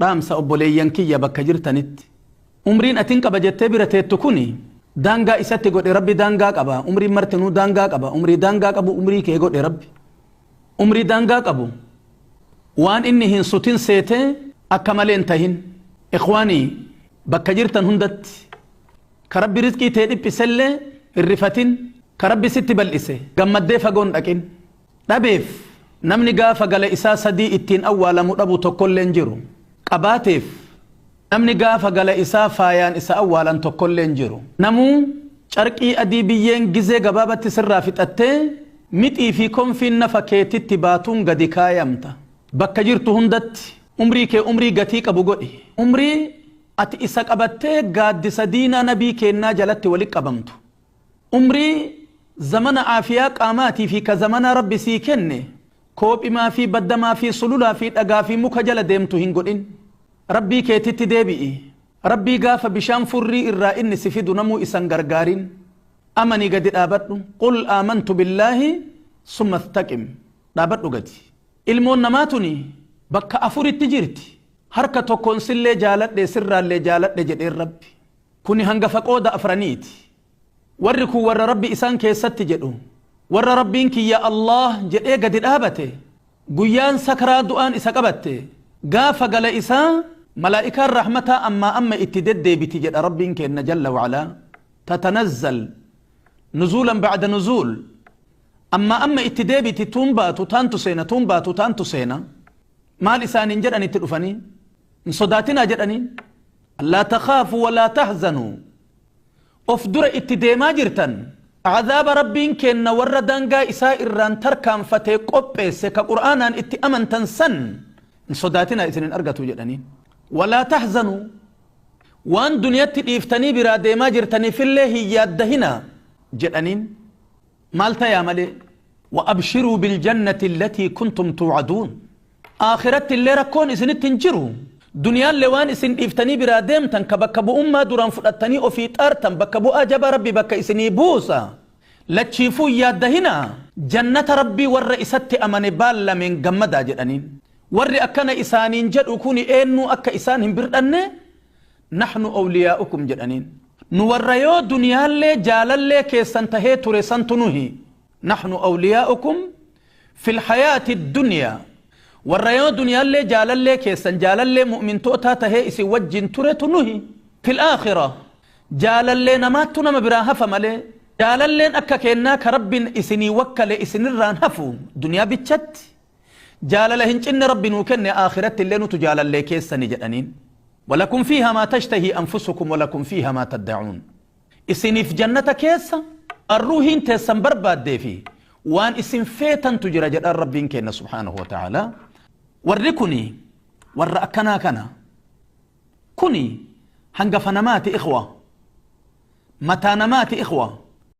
Dhaamsa obboleeyyan kiyya bakka jirtanitti. Umriin atin qaba jettee bira teettu kuni daangaa isatti godhe Rabbi. Daangaa qaba umriin martinuu, daangaa qaba. Umrii daangaa qabu umrii kee godhe Rabbi. Umrii daangaa qabu waan inni hin sutin seetee akka malee hin tahin. Ikhwaanii, bakka jirtan hundatti ka Rabbi rizqii tee dhiphisellee hin rifatin, ka Rabbi sitti bal'ise gammaddee fagoon dhaqin. Dhabeef namni gaafa gala isaa sadii ittiin awwaalamu dhabu tokkollee hin jiru. Qabaateef namni gaafa gala isaa faayaan isa awwaalan tokkollee hin jiru. Namuu carqii adii biyyeen gizee gabaabatti sirraa fixattee mixii fi konfiin nafa keetitti baatuun gadi kaayamta. Bakka jirtu hundatti umrii kee umrii gatii qabu godhi. Umrii ati isa qabattee gaaddisa diinaa nabii keennaa jalatti walitti qabamtu, umrii zamana aafiyaa qaamaatii fi ka zamanaa Rabbi sii kenne koophimaa fi baddamaa fi sululaa fi dhagaa fi muka jala deemtu hin godhin. Rabbii keetitti deebi'i. Rabbii gaafa bishaan furrii irraa inni si fidu namuu isan gargaarin. Amanii gadi dhaabadhu. قل آمنت بالله ثم استقم. Dhaabadhu gadi. Ilmoon namaa tuni bakka afuritti jirti. Harka tokkoon sillee jaaladhe, sirraallee jaaladhe jedheen Rabbi. Kuni hangafa qooda afraniiti. Warri kun warra Rabbi isaan keessatti jedhu, warra Rabbiin kiyya Allah jedhee gadi dhaabate. Guyyaan sakraa du'aan isa qabatte, gaafa gala isaa malaa'ikaan rahmataa ammaa amma itti deddeebiti jedha Rabbiin kenna جل وعلا. تتنزل نزولا بعد نزول. Amma amma itti deebiti. Tuun baatu, taantu seena, tuun baatu, taantu seena. Maal isaaniin jedhan itti dhufanii? Hin sodaatinaa jedhaniin. ألا تخافوا ولا تحزنوا. Of dura itti deemaa jirtan cadaaba Rabbiin kenna warra daangaa isaa irraan tarkaanfatee qopheesse ka Qur'aanaan itti amantan san hin sodaatinaa, isin hin argatu jedhaniin. ولا تحزنوا, waan duniyatti dhiiftanii biraa deemaa jirtaniifillee hin yaaddahinaa jedhaniin. Maal tayaa malee? وأبشروا بالجنة التي كنتم توعدون. Aakiratti illee rakkoon isinitti hin jiru. Duniyaallee waan isin dhiiftanii biraa deemtan ka bakka bu'ummaa duraan fudhattanii ofii xaartan bakka bu'aa jabaa Rabbi bakka isinii buusa. Lachiifuu yaaddahinaa, jannata Rabbii warra isatti amane baallameen gammadaa jedhaniin. Warri akkana isaaniin jedhu kuni eenyuu akka isaan hin birdhanne? نحن أولياؤكم jedhaniin. Nu warra yoo duniyaallee jaalallee keessan tahee ture santu nuhi. نحن أولياؤكم في الحياة الدنيا. Warra yoo duniyaallee jaalallee keessan, jaalallee mu'mintootaa tahee isin wajjin turetu nuhi. في الآخرة jaalallee namaattu nama biraa hafa malee jaalalleen akka kennaa ka Rabbiin isinii wakkale isinirraan hafu. Duniyaa bichatti jaalala hin cinne Rabbi nuu kenne, aakiratti illee nutu jaalallee keessani jedhaniin. ولكم فيها ما تشتهي أنفسكم ولكم فيها ما تدعون. Isiniif jannata keessa arruuhiin teessan barbaaddee fi waan isin feetantu jira jedhan Rabbiin kenna سبحانه وتعالى. Warri kuni warra akkanaa kana kuni hangafa namaati, ikhwa, mataa namaati, ikhwa.